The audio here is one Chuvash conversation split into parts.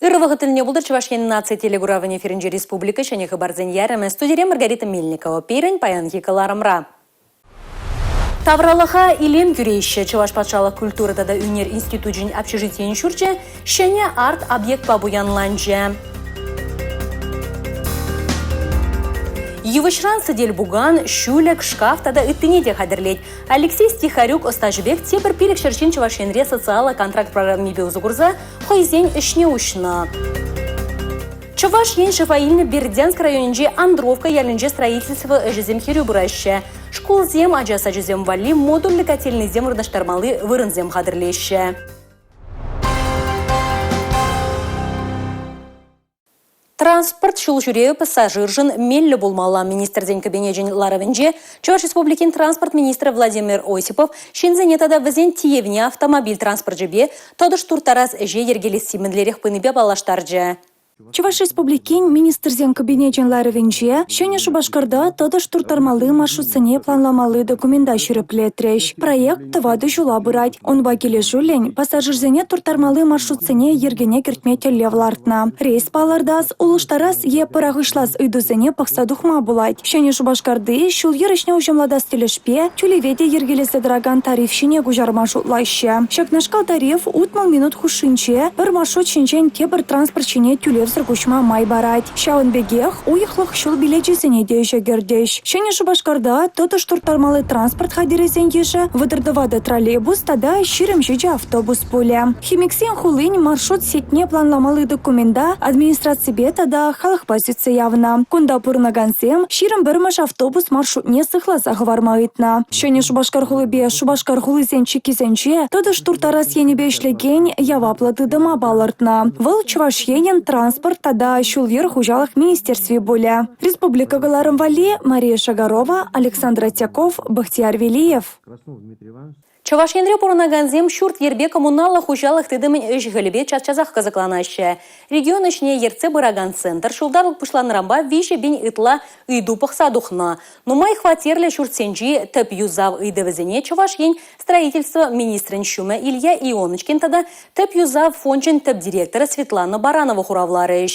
Ырӑ вӑхӑт тӗлне пултӑр Чӑваш Ен наци телекуравӗн эфирӗнче республика ҫӗнӗ хыпарсен ярӑмӗ. Студире Маргарита Мельникова. Пирӗн паянхи кӑларӑмра. Тавралӑха илем кӳреҫҫӗ. Чӑваш патшалӑх культура тата ӳнер институчӗн общежитийӗн ҫурчӗ ҫӗнӗ арт-объектпа пуянланчӗ. Йывӑҫран сӗтел-пукан, ҫӳлӗк, шкаф тата ыттине те хатӗрлет. Алексей Стихарюк ӑстаҫӑ пек тепӗр 500 ҫын Чӑваш Енре социаллӑ контракт программипе усӑ курса хӑйсен ӗҫне уҫнӑ. Чӑваш Ен шефа илнӗ Бердянск районӗнчи Андровка ялӗнче строительство ӗҫӗсем хӗрӳ пыраҫҫӗ. Шкулсем, ача сачӗсем валли модульлӗ котельнӑйсем вырнаҫтармалли вырӑнсем хатӗрлеҫҫӗ. Транспорт ҫул ҫӳревӗ пассажиршӑн меллӗ пулмалла. Министрсен кабинечӗн ларӑвӗнче Чӑваш Республикин транспорт министрӗ Владимир Осипов ҫынсене тата вӗсен тиевне автомобиль транспорчӗпе тӑтӑш турттарас ӗҫе йӗркелесси мӗнлерех пынипе паллаштарчӗ. Чӑваш Республикин Министрсен Кабинечӗн ларӑвӗнче Ҫӗнӗ Шупашкарта тӑтӑш турттармалли маршрутсене планламалли документа ҫирӗплетрӗҫ. Проект тӑватӑ ҫула пырать. Унпа килӗшӳллӗн пассажирсене турттармалли маршрутсене йӗркене кӗртме тӗллев лартнӑ. Рейс палӑртас, улӑштарас е пӑрахӑҫлас ыйтусене пӑхса тухма пулать. Ҫӗнӗ Шупашкарти ҫул-йӗр ӗҫне уҫӑмлатас тӗлӗшпе тӳлеве те йӗркелесе тӑракан тариф ҫине куҫарма шутлаҫҫӗ. Ҫакнашкал тариф 60 минут хушшинче пӗр маршрут ҫинчен тепӗр транспорт ҫине тӳлевсӗр куҫма май парать. Ҫавӑн пекех уйӑхлӑх ҫул билечӗсене те ӗҫе кӗртӗҫ. Ҫӗнӗ Шупашкарта тӑтӑш турттармалли транспорт хатӗрӗсен йышӗ 34 троллейбус тата 27 автобус пулӗ. Химиксен хулин маршрут сетьне планламалли документа администраципе тата халӑхпа сӳтсе явнӑ. Кунта пурӑнакансем 21-мӗш автобус маршрутне сыхласа хӑварма ыйтнӑ. Ҫӗнӗ Шупашкар хулипе Шупашкар хулисен чиккисенче тӑтӑш турттарас енӗпе ӗҫлекен яваплӑ тытӑма палӑртнӑ. Вӑл Чӑваш Енӗн Транспорт тата ҫул-йӗр хуҫалӑх министерстви пулӗ. Республика кӑларӑм валли Мария Шагарова, Александр Отяков, Бахтияр Велиев. Чӑваш Енре пурӑнакансем ҫурт-йӗрпе коммуналлӑ хуҫалӑх тытӑмӗн ӗҫ-хӗлӗпе час-часах кӑсӑкланаҫҫӗ. Регион ӗҫне ертсе пыракан центр ҫулталӑк пуҫланнӑранпа 3000 ытла ыйту пӑхса тухнӑ. Нумай хваттерлӗ ҫуртсенчи тӗп юсав ыйтӑвӗсене Чӑваш Ен строительство министрӗн ҫумӗ Илья Ионочкин тата тӗп юсав фончӗн тӗп директорӗ Светлана Баранова хуравларӗҫ.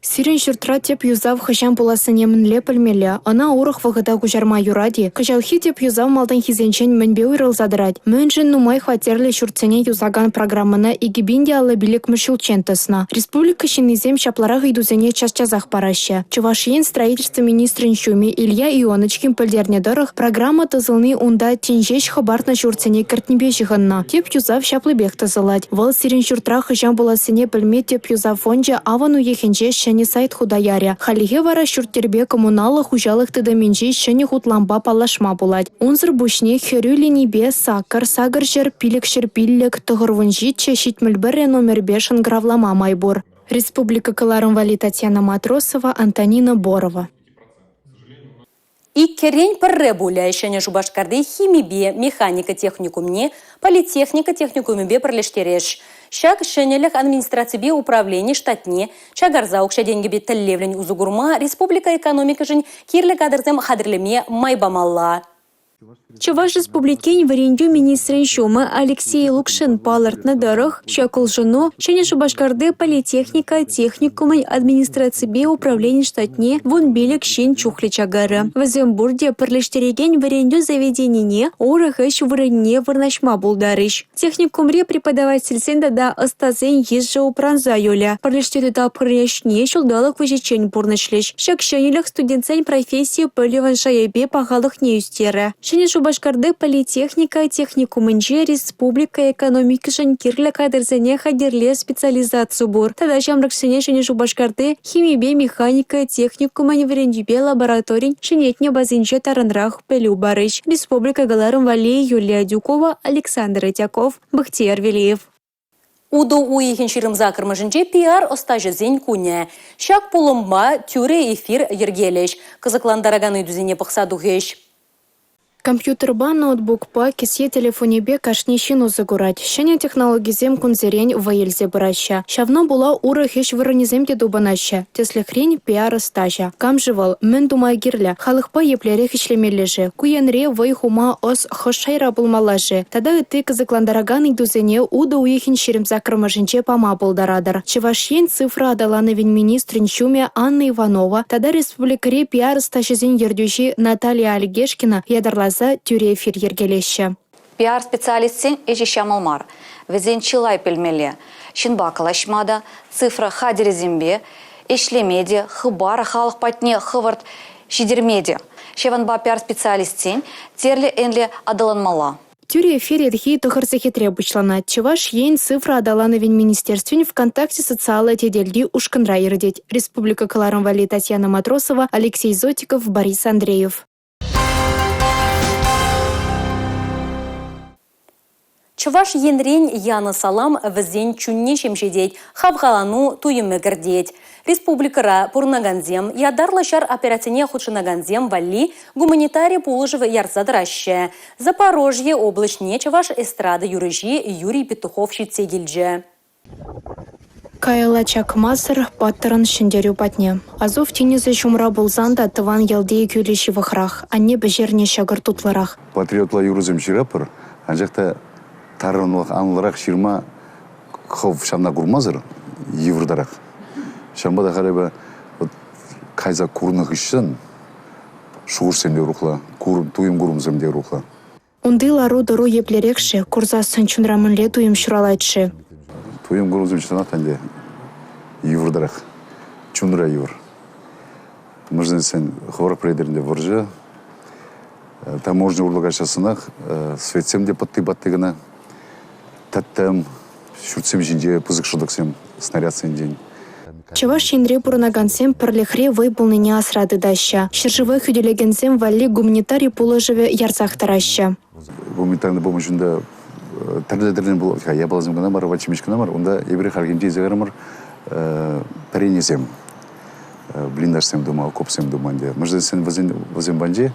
Сирӗн ҫуртра тӗп юсав хӑҫан пулассине мӗнле пӗлмелле? Ӑна урӑх вӑхӑта куҫарма юрать-и? Кӑҫалхи тӗп юсав малтанхисенчен мӗнпе уйрӑлса тӑрать? Мӗншӗн нумай хваттерлӗ ҫуртсене юсакан программӑна 2055-мӗш ҫулччен тӑснӑ? Республика ҫыннисем ҫапларах ыйтусене час-часах параҫҫӗ. Чӑваш Ен строительство министрӗн ҫумӗ Илья Ионочкин пӗлтернӗ тӑрӑх, программа тӑсӑлни унта тин ҫеҫ хӑпартнӑ ҫуртсене кӗртнипе ҫыхӑннӑ. Тӗп юсав ҫаплипех тӑсӑлать. Вӑл сирӗн ҫуртра хӑҫан пулассине пӗлме тӗп юсав фончӗ авӑн уйӑхӗнче ҫӗнӗ сайт хута ярӗ. Хальлӗхе вара ҫурт-йӗрпе коммуналлӑ хуҫалӑх тытӑмӗнчи ҫӗнӗ хутлампа паллашма пулать. Унсӑр пуҫне хӗрӳ линипе 8, 800, 505, 97, 71 номерпе шӑнкӑравлама май пур. Республика кӑларӑм валли Татьяна Матросова, Антонина Борова. Иккӗрен пӗрре пулӗ Ҫӗнӗ Шупашкарти химипе механика техникумне политехника техникумӗпе пӗрлештерес. Ҫак ҫӗнӗлӗх администраципе управлени штатне чакарса укҫа-тенкӗпе тӗллевлӗн усӑ курма республика экономикишӗн кирлӗ кадрсем хатӗрлеме май памалла. Чӑваш Республикин вӗрентӳ министрӗн ҫумӗ Алексей Лукшин палӑртнӑ тӑрӑх, ҫак улшӑну Ҫӗнӗ Шупашкарти политехника техникумӗн администраципе управлени штатне 15 ҫын чухлӗ чакарӗ. Вӗсем пурте пӗрлештерекен вӗрентӳ заведенине урӑх ӗҫ вырӑнне вырнаҫма пултарӗҫ. Техникумри преподавательсен тата ӑстасен йышӗ упранса юлӗ. Пӗрлештерӳ тапхӑрӗн ӗҫне ҫулталӑк вӗҫӗччен пурнӑҫлӗҫ. Ҫак ҫӗнӗлӗх студентсен професси пӗлӗвӗн шайӗпе пахалӑхне ӳстерӗ. Ҫӗнӗ Шупашкарти политехника техникумӗнче республика экономикишӗн кирлӗ кадрсене хатӗрлес специализаци пур. Тата ҫамрӑксене Ҫӗнӗ Шупашкарти химипе механика техникумӗн вӗрентӳпе лабораторин ҫӗнетнӗ базинче тарӑнрах пӗлӳ парӗҫ. Республика кӑларӑм валли Юлия Адюкова, Александр Итяков, Бахтияр Велиев. Утӑ уйӑхӗн 28-мӗшӗнче пиар-ӑстаҫӑсен кунӗ. Ҫак пулӑмпа тӳрӗ эфир йӗркелӗҫ, кӑсӑклантаракан ыйтусене пӑхса тухӗҫ. Компьютерпа, ноутбукпа, кӗсье телефонӗпе кашни ҫын усӑ курать. Ҫӗнӗ технологисем кунсерен вӑй илсе пыраҫҫӗ. Ҫавна пула урӑх ӗҫ вырӑнӗсем те тупӑнаҫҫӗ. Тӗслӗхрен, пиар-ӑстаҫӑ. Кам-ши вӑл, мӗн тума кирлӗ, халӑхпа еплерех ӗҫлемелле-ши, ку енре вӑй хума ӑс хӑш шайра пулмалла-ши тата ытти кӑсӑклантаракан ыйтусене утӑ уйӑхӗн 28-мӗшӗнче пама пултаратӑр. Чӑваш Ен цифра аталанӑвӗн министрӗн ҫумӗ Анна Иванова тата республикӑри пиар-ӑстаҫӑсен ертӳҫи Наталья Альгешкина ятарласа тӳрӗ эфир йӗркелеҫҫӗ. Пиар-специалистсен ӗҫӗ ҫӑмӑл мар. Вӗсен чылай пӗлмелле. Ҫынпа калаҫма та, цифра хатӗрӗсемпе ӗҫлеме те, хыпар халӑх патне хӑвӑрт ҫитерме те. Ҫавӑнпа пиар-специалистсен тӗрлӗ енлӗ аталанмалла. Тӳрӗ эфир ирхи 9 сехетре пуҫланать. Чӑваш Ен цифра аталанӑвӗн министерствин ВКонтакте социаллӑ тетелти ушкӑнра иртет. Республика кӑларӑм валли Татьяна Матросова, Алексей Зотиков, Борис Андреев. Чӑваш Енрен янӑ салам вӗсен чунне ҫемҫетет, хавхалану туйӑмӗ кӗртет. Республикӑра пурӑнакансем ятарлӑ ҫар операцине хутшӑнакансем валли гуманитари пулӑшӑвӗ ярса тӑраҫҫӗ. Запорожье облаҫне чӑваш эстрада юрӑҫи Юрий Петухов ҫитсе килчӗ. Каялла чакмасӑр паттӑрӑн ҫӗнтерӳ патне. Азов тинӗсӗ ҫумра пулсан та тӑван ялти кӳлӗ ҫывӑхрах, анне пӗҫернӗ ҫӑкӑр тутлӑрах. Патриотла юрӑсем ҫыратпӑр, анчах та тарӑнлӑх анлӑрах ҫырма хӑв ҫавна курмасӑр йывӑртарах. Ҫавӑнпа та халь эпӗ вот кайса курнӑ хыҫҫӑн шухӑшсем те урӑхла, туйӑм-курӑмсем те урӑхла. Унти лару-тӑру еплерех-ши, курсассӑн чунра мӗнле туйӑм ҫуралать-ши? Туйӑм курӑмсем чӑнах та ӗнтӗ йывӑртарах, чунра йывӑр. Мӗншӗн тесен хӑвӑрах пӗлетӗр ӗнтӗ вӑрҫӑ, таможня урлӑ каҫсассӑнах светсем те пӑтти-патти кӑна, тӗттӗм, ҫуртсем ҫинче пысӑк шӑтӑксем снарядсенчен. Чӑваш Енре пурӑнакансем пӗрлӗхре вӑй пулнине асра тытаҫҫӗ. Ҫӗршыва хӳтӗлекенсем валли гуманитари пулӑшӑвӗ ярсах тӑраҫҫӗ. Гуманитарный помощь унта тӗрлӗ-тӗрлӗ пулать-ха. Япаласем кӑна мар, апат-ҫимӗҫ кӑна мар. Унта эпир хальхинче илсе кайрӑмӑр пӗренесем, блиндажсем тума, окопсем тума ӗнтӗ. Мӗншӗн тесен вӗсен вӗсем патӗнче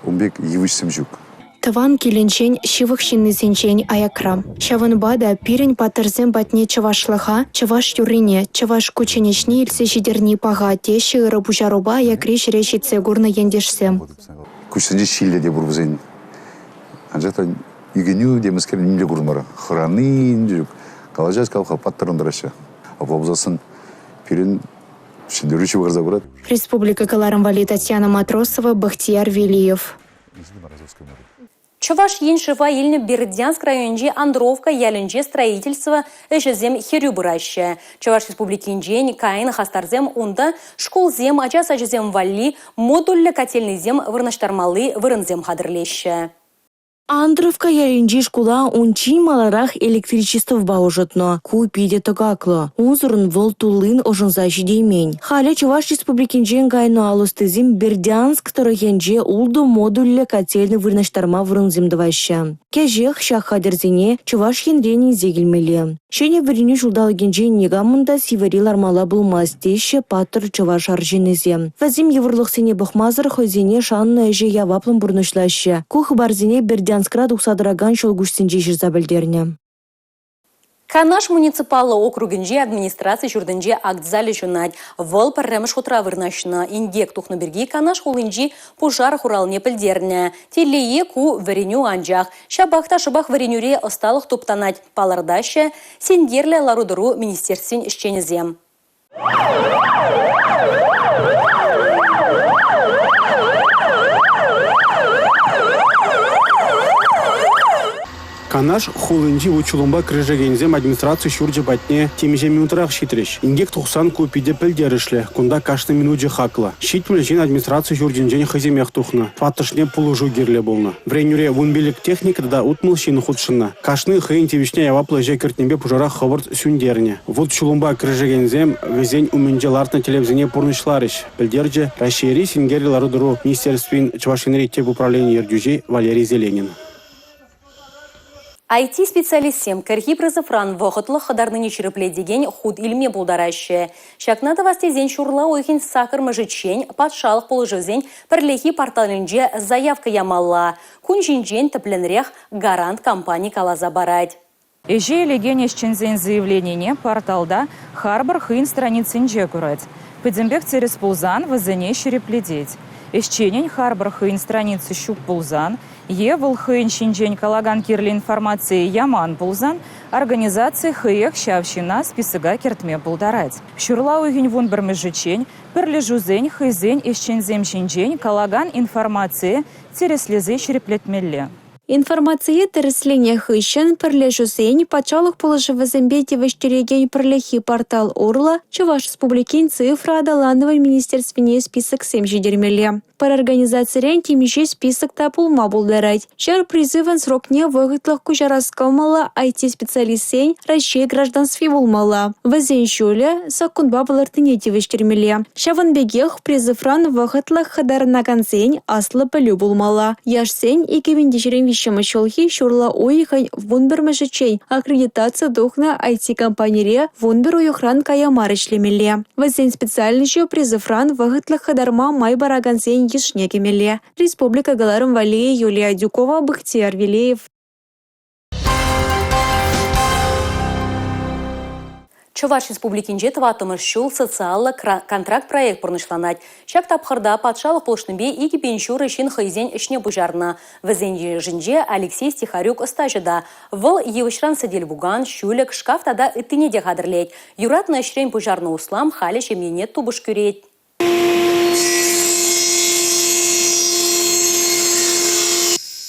ун пек йывӑҫсем ҫук. Тӑван килӗнчен, ҫывӑх ҫыннисенчен аякра. Ҫавӑнпа та пирӗн паттӑрсем патне чӑвашлӑха, чӑваш юррине, чӑваш кучченеҫне илсе ҫитерни паха теҫҫӗ ырӑ пуҫарупа аякри ҫӗре ҫитсе курнӑ ентешсем. Куҫсенче ҫиллӗ те пур вӗсен. Анчах та ӳкӗнӳ темӗскер нимле курмарӑм. Хӑрани ҫук. Калаҫать калха паттӑррӑн тӑраҫҫӗ. Апла пулсассӑн пирӗн ҫӗнтерӳ ҫывхарса пырать. Республика кӑларӑм валли Татьяна Матросова, Бахтияр Велиев. Чӑваш Ен шыва илнӗ Бердянск районӗнчи Андровка ялӗнче строительство ӗҫӗсем хӗрӳ пыраҫҫӗ. Чӑваш Республикинчен кайнӑ хастарсем унта шкулсем, ача сачӗсем валли модульлӗ котельнӑйсем вырнаҫтармалли вырӑнсем хатӗрлеҫҫӗ. Андровка ялӗнчи шкула унччен маларах электричествӑпа ӑшӑтнӑ. Ку питӗ тӑкаклӑ. Унсӑрӑн вӑл туллин ӑшӑнса ҫитеймен. Халӗ Чӑваш Республикинчен кайнӑ ал ӑстисем Бердянск тӑрӑхӗнче ултӑ модульлӗ котельнӑй вырнаҫтарма вырӑнсем тӑваҫҫӗ. Кӗҫех ҫак хатӗрсене Чӑваш Енрен илсе килмелле. Ҫӗнӗ вӗренӳ ҫулталӑкӗнче никамӑн та сивӗре лармалла пулмасть теҫҫӗ паттӑр чӑваш арҫынӗсем. Вӗсем йывӑрлӑхсене пӑхмасӑр хӑйсене шаннӑ ӗҫе яваплӑн пурнӑҫлаҫҫӗ. Ку хыпарсене Бердянскра тухса тӑракан ҫӑлкуҫсенче ҫырса пӗлтернӗ. Канаш муниципаллӑ округӗнчи администраци ҫуртӗнче акт залӗ ҫунать. Вӑл пӗрремӗш хутра вырнаҫнӑ. Инкек тухнӑ пирки Канаш хулинчи пушар хуралне пӗлтернӗ. Телее, ку вӗренӳ анчах. Ҫапах та шӑпах вӗренӳре ӑсталӑх туптанать, палӑртаҫҫӗ синкерлӗ лару-тӑру министерствин ӗҫченӗсем. Канаш хулинчи вут-ҫулӑмпа кӗрешекенсем администраци ҫурчӗ патне темиҫе минутрах ҫитрӗҫ. Инкек тухсан ку питӗ пӗлтерӗшлӗ, кунта кашни минучӗ хаклӑ. 70 ҫын администраци ҫуртӗнчен хӑйсемех тухнӑ, тӑваттӑшне пулӑшу кирлӗ пулнӑ. Вӗренӳре 15 техника тата 60 ҫын хутшӑннӑ. Кашни хӑйӗн тивӗҫне яваплӑ ӗҫе кӗртнипе пушара хӑвӑрт сӳнтернӗ. Вут-ҫулӑмпа кӗрешекенсем вӗсен умӗнче лартнӑ тӗллевсене пурнӑҫларӗҫ, пӗлтерчӗ Раҫҫейри синкерлӗ лару-тӑру министерствин Чӑваш Енри тӗп управлени ертӳҫи Валерий Зеленин. IT-специалистсем кӗрхи призывран вӑхӑтлӑх хӑтарнине ҫирӗплетекен хут илме пултараҫҫӗ. Ҫакна тӑвас тесен ҫурла уйӑхӗн саккӑрмӗшӗччен патшалӑх пулӑшӑвӗсен пӗрлехи порталӗнче заявка ямалла. Кун ҫинчен тӗплӗнрех «Гарант» компани каласа парать. Ӗҫе илекен ӗҫченсен заявленине порталта харпӑр хӑйӗн страницинче курать. Пӗтӗмпех тӗрӗс пулсан вӗсене ҫирӗплетет. Ӗҫченӗн харпӑр хӑйӗн страници ҫук пулсан е вӑл хӑйӗн ҫинчен калакан кирлӗ информацие яман пулсан организаци хӑех ҫав ҫынна списока кӗртме пултарать. Ҫурла уйӑхӗн вунпӗрмӗшӗччен пӗрлешӳсен хӑйсен ӗҫченсем ҫинчен калакан информацие тӗрӗслесе ҫирӗплетмелле. Информацие тӗрӗсленӗ хыҫҫӑн пӗрлешӳсен патшалӑх пулӑшӑвӗсемпе тивӗҫтерекен пӗрлехи портал урлӑ Чӑваш Республикин цифра аталанӑвӗн министерствине списоксем ҫитермелле. Пӗр организацирен темиҫе список та пулма пултарать. Ҫар призывӗн срокне вӑхӑтлӑх куҫарас кӑмӑллӑ IT-специалистсен Раҫҫей гражданстви пулмалла. Вӗсен ҫулӗ саккунпа палӑртнине тивӗҫтермелле. Ҫавӑн пекех призывран вӑхӑтлӑх хӑтарӑнакансен аслӑ пӗлӳ пулмалла. Яшсен 2023 ҫулхи ҫурла уйӑхӗн 11-мӗшӗччен аккредитаци тухнӑ IT-компанире 11 уйӑхран кая мар ӗҫлемелле. Вӗсен специальноҫӗ призывран вӑхӑтлӑх хӑтарма май паракансен йышне кӗмелле. Республика кӑларӑм валли Юлия Адюкова, Бахтияр Велеев. Чӑваш Республикинче тӑваттӑмӗш ҫул социаллӑ контракт проект пурнӑҫланать. Ҫак тапхӑрта патшалӑх пулӑшнипе 2500 ҫын хӑйсен ӗҫне пуҫарнӑ. Вӗсен йышӗнче Алексей Стихарюк ӑстаҫӑ та. Вӑл йывӑҫран сӗтел-пукан, ҫӳлӗк, шкаф тата ыттине те хатӗрлет. Юратнӑ ӗҫрен пуҫарнӑ услам халӗ ҫемьене тупӑш кӳрет.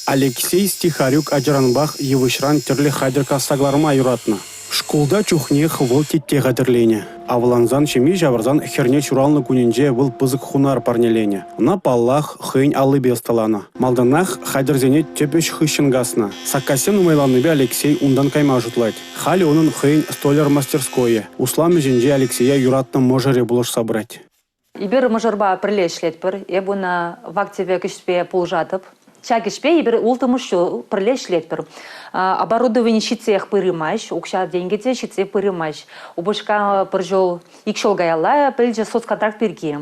Алексей Стихарюк ачаранпах йывӑҫран тӗрлӗ хатӗр касса кӑларма юратнӑ. Шкулта чухнех вӑл тетте хатӗрленӗ. Авлансан, ҫемье ҫавӑрсан хӗрне ҫуралнӑ кунӗнче вӑл пысӑк хунар парнеленӗ. Ӑна, паллах, хӑйӗн аллипе ӑсталанӑ. Малтанах хатӗрсене тӗп ӗҫ хыҫҫӑн каснӑ. Саккассем нумайланнипе Алексей унтан кайма шутлать. Халӗ унӑн хӑйӗн столяр мастерскойӗ. Услам ӗҫӗнче Алексея юратнӑ мӑшӑрӗ пулӑшса пырать. Эпир мӑшӑрпа пӗрле ӗҫлетпӗр. Эп ӑна вак-тӗвек ӗҫпе пулӑшатӑп. Ҫак ӗҫпе эпир улттӑмӗш ҫул пӗрле ӗҫлетпӗр. Оборудовани ҫитсех пыраймасть, укҫа-тенкӗ те ҫитсе пыраймасть. Упӑшка пӗр ҫул, ик ҫул каялла пӗлчӗ соцконтракт пирки.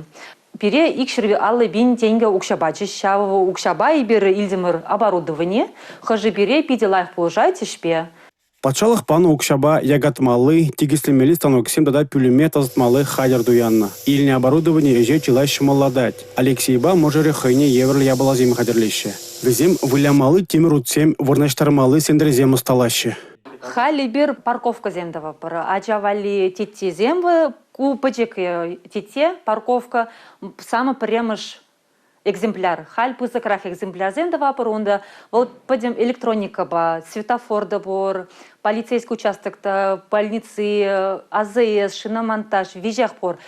Пире 250 пин тенкӗ укҫа пачӗҫ. Ҫав укҫапа эпир илтӗмӗр оборудовани. Хӑшӗ пире питӗ лайӑх пулӑшать ӗҫпе. Патшалӑх панӑ укҫапа якатмалли, тикӗслемелли станоксем тата пӳлӗме тасатмалли хатӗр туяннӑ. Илнӗ оборудовани ӗҫе чылай ҫӑмӑллатать. Алексейпа мӑшӑрӗ хӑйне евӗрлӗ япаласем хатӗрлеҫҫӗ. Вӗсем вылямалли тимӗр утсем вырнаҫтармалли сентресем ӑсталаҫҫӗ. Халь эпир парковкӑсем тӑвӑпӑр. Ача валли теттесем, ку пӗчӗк тетте, парковка, самый пӗрремӗш экземпляр. Халь пысӑкрах экземплярсем тӑвапӑр унта. Вӑл пӗтӗм электроникӑпа, светофор та пур, полицейский участок та, больницы, АЗС, шиномонтаж, веҫех пур.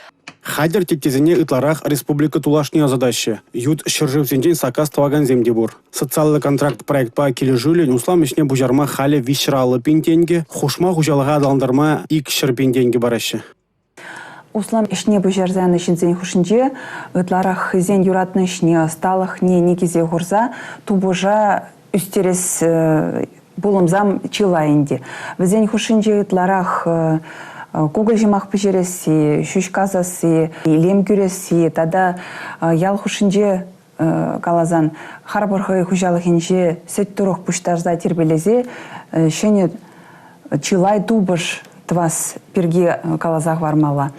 Хатӗр теттесене ытларах республика тулашне ӑсатаҫҫӗ. Ют ҫӗршывсенчен саккас тӑвакансем те пур. Социаллӑ контракт проектпа килӗшӳллӗн услам ӗҫне пуҫарма халӗ 350 пин тенкӗ, хушма хуҫалӑха аталантарма 200 пин тенкӗ параҫҫӗ. Услам ӗҫне пуҫарса янӑ ҫынсен хушшинче ытларах хӑйсен юратнӑ ӗҫне, ӑсталӑхне никӗсе хурса тупӑша ӳстерес пулӑмсам чылай ӗнтӗ. Вӗсен хушшинче ытларах кукӑль-ҫӑмах пӗҫересси, ҫӳҫ касасси, илем кӳресси тата ял хушшинче каласан харпӑр хӑй хуҫалӑхӗнче сӗт-турӑх пуҫтарса тирпейлесе ҫӗнӗ чылай тупӑш тӑвас пирки каласа хӑвармалла.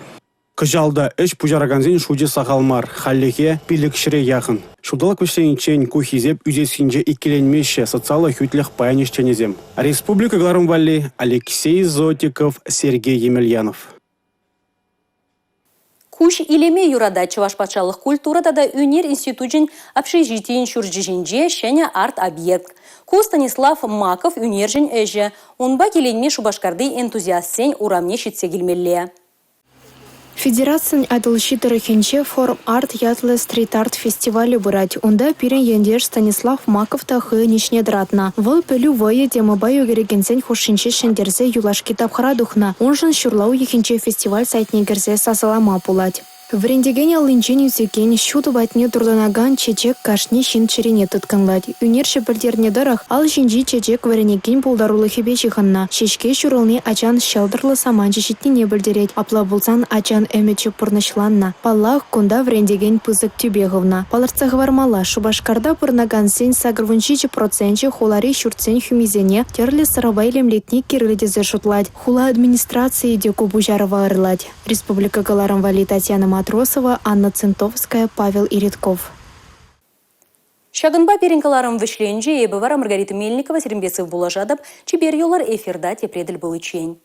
Кӑҫал та ӗҫ пуҫаракансен шучӗ сахал мар, хальлӗхе 500-е яхӑн. Ҫулталӑк вӗҫлениччен ку хисеп ӳсессинче иккӗленмеҫҫӗ социаллӑ хӳтлӗх пайӗн ӗҫченӗсем. Республика кӑларӑм валли Алексей Зотиков, Сергей Емельянов. Куҫ илеме юратать Чӑваш патшалӑх культура тата ӳнер институчӗн общежитийӗн ҫурчӗ ҫинче ҫӗнӗ арт-объект. Ку Станислав Маков ӳнерҫӗн ӗҫӗ. Унпа киленме Шупашкарти энтузиастсен урамне ҫитсе килмелле. Федерацин Атӑлҫи тӑрӑхӗнче «Форум-арт» ятлӑ стрит-арт фестивалӗ пырать. Унта пирӗн ентеш Станислав Маков та хӑйӗн ӗҫне тӑратнӑ. Вӑл «Пӗлӳ вӑйӗ» темӑпа ӳкерекенсен хушшинче ҫӗнтерсе юлашки тапхӑра тухнӑ. Уншӑн ҫурла уйӑхӗнче фестиваль сайтне кӗрсе сасӑлама пулать. Вӗрентекен аллинчен ӳсекен, ҫутӑ патне туртӑнакан чечек кашни ҫын чӗрине тыткӑнлать. Ӳнерҫӗ пӗлтернӗ тӑрӑх, ал ҫинчи чечек вӗренекен пултарулӑхӗпе ҫыхӑннӑ. Ҫеҫке ҫурӑлни ачан ҫӑлтӑрлӑ саманчӗ ҫитнине пӗлтерет. Апла пулсан ачан ӗмӗчӗ пурнӑҫланнӑ. Паллах, кунта вӗрентекен пысӑк тӳпе хывнӑ. Палӑртса хӑвармалла, Шупашкарта пурӑнакансен 87 проценчӗ хулари ҫуртсен хӳмисене тӗрлӗ сӑрӑпа илемлетни кирлӗ тесе шутлать. Хула администрацийӗ те ку пуҫарӑва ырлать. Республика кӑларӑм валли Татьяна Матросова, Анна Центовская, Павел Иритков. Ҫакӑнпа пирӗн кӑларӑм вӗҫленчӗ. Эпӗ вара Маргарита Мельникова сирӗнпе сывпуллашатӑп. Чипер юлӑр, эфирта тепре тӗл пуличчен.